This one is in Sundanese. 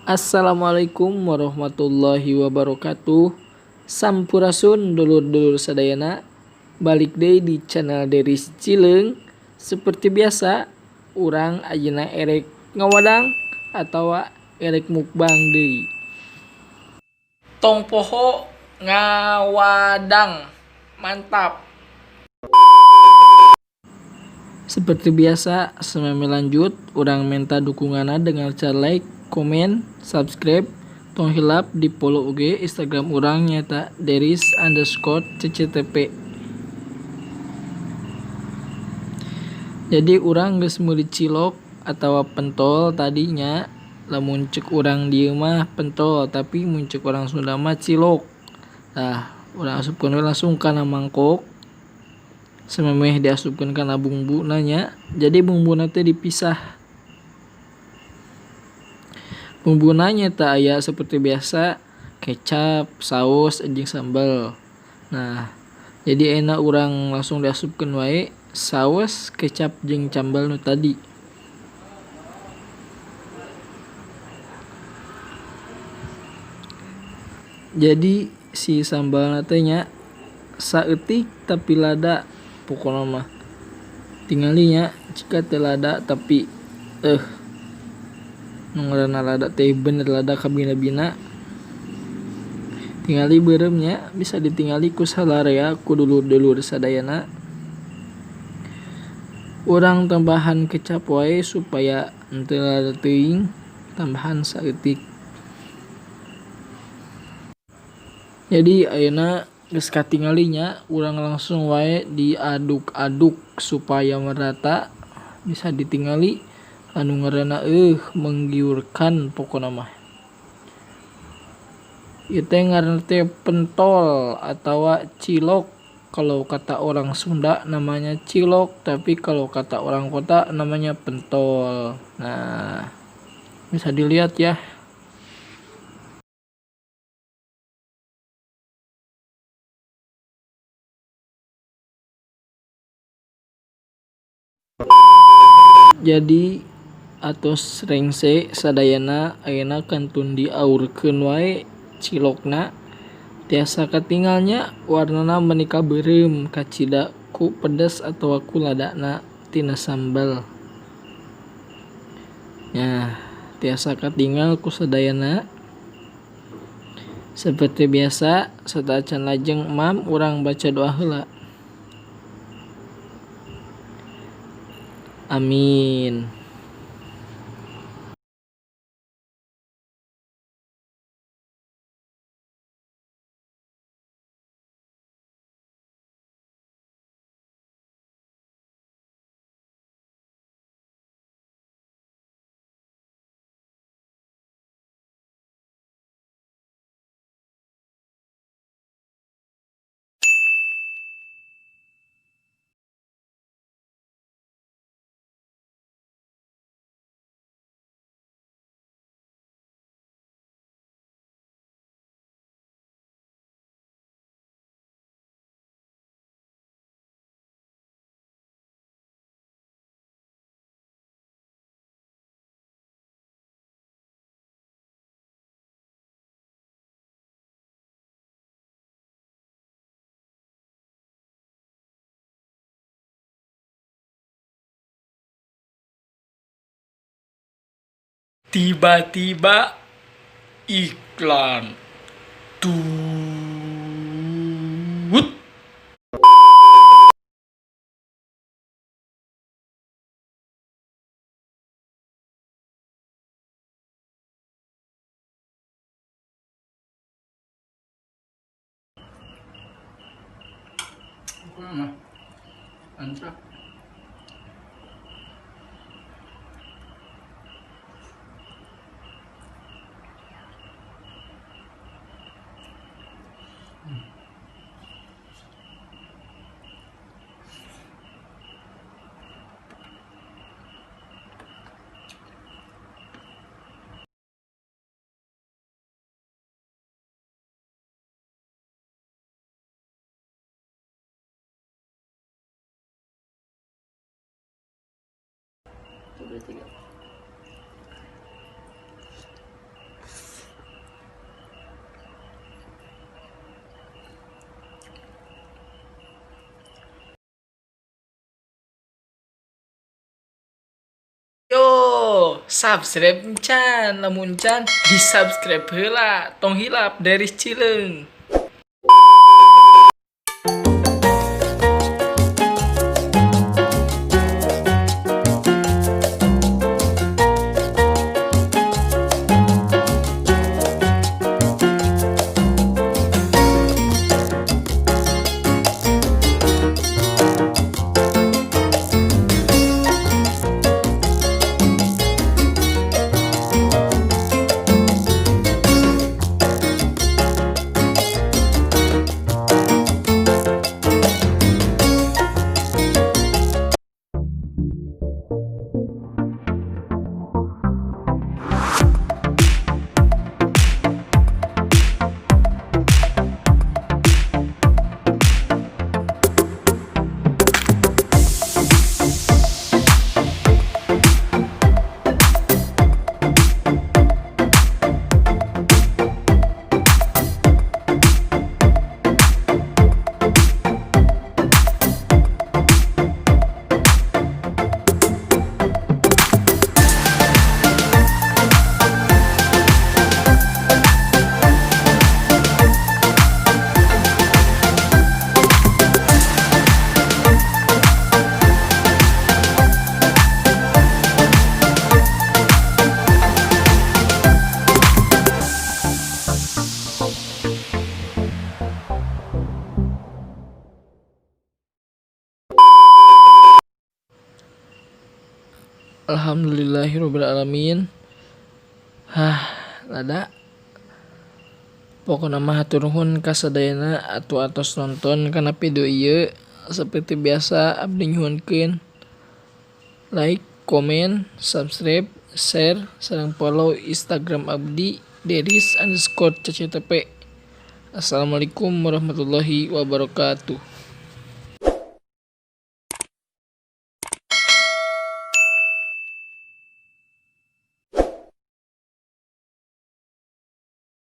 Assalamualaikum warahmatullahi wabarakatuh. Sampurasun dulur-dulur sadayana. Balik deui di channel Deris Cileung. Seperti biasa, urang ayeuna erek ngawadang atawa erek mukbang deui. Tong poho ngawadang. Mantap. Seperti biasa, samemeh lanjut, urang minta dukunganna dengan cara like, komen, subscribe, tong hilap di follow oge Instagram urang nyaeta deris_cctp. Jadi urang geus meuli cilok atawa pentol tadinya, lamun ceuk urang dieu mah pentol, tapi mun ceuk urang Sunda mah cilok. Tah, urang asupkeun we langsung kana mangkok. Samemeh diasupkeun kana bumbuna nya. Jadi bumbuna teh dipisah. Bumbuna nyaeta aya seperti biasa kecap, saus, jeung sambal. Nah, jadi enak urang langsung diasupkeun wae saus, kecap jeung cambal nu tadi. Jadi si sambalna teh nya saeutik tapi lada pokona mah. Tingali nya jika teu lada tapi nu ngaranna lada teh bener lada kabina-bina. Tingali beureum nya bisa ditingali ku salarea ku dulur-dulur sadayana. Urang tambahan kecap wae supaya henteu lada teuing, tambahan saeutik. Jadi ayeuna geus katingali nya, urang langsung wae diaduk-aduk supaya merata. Bisa ditingali anu ngaranna menggiurkan pokona mah. Ieu teh ngaranna teh pentol atawa cilok. Kalau kata orang Sunda namanya cilok, tapi kalau kata orang kota namanya pentol. Nah, bisa dilihat ya. Jadi atos rengse sadayana ayeuna kantun diaurkeun wae cilokna. Tiasa katingalnya warnana menika beureum kacida ku pedes atawa ku ladana tina sambal. Nah, tiasa katingal ku sadayana. Seperti biasa, sateuacan lajeng mam urang baca doa heula. Amin. Tiba-tiba iklan tut. Mantap. 1, 2, 3. Subscribe encan, lamun encan di subscribe heula, tong hilap dari Cileung. Alhamdulillahirabbil alamin. Hah, lada. Pokona mah hatur nuhun ka sadayana atuh atos nonton kana video ieu. Seperti biasa abdi nyuhunkeun like, komen, subscribe, share, sareng follow Instagram abdi deris_cctv. Assalamualaikum warahmatullahi wabarakatuh.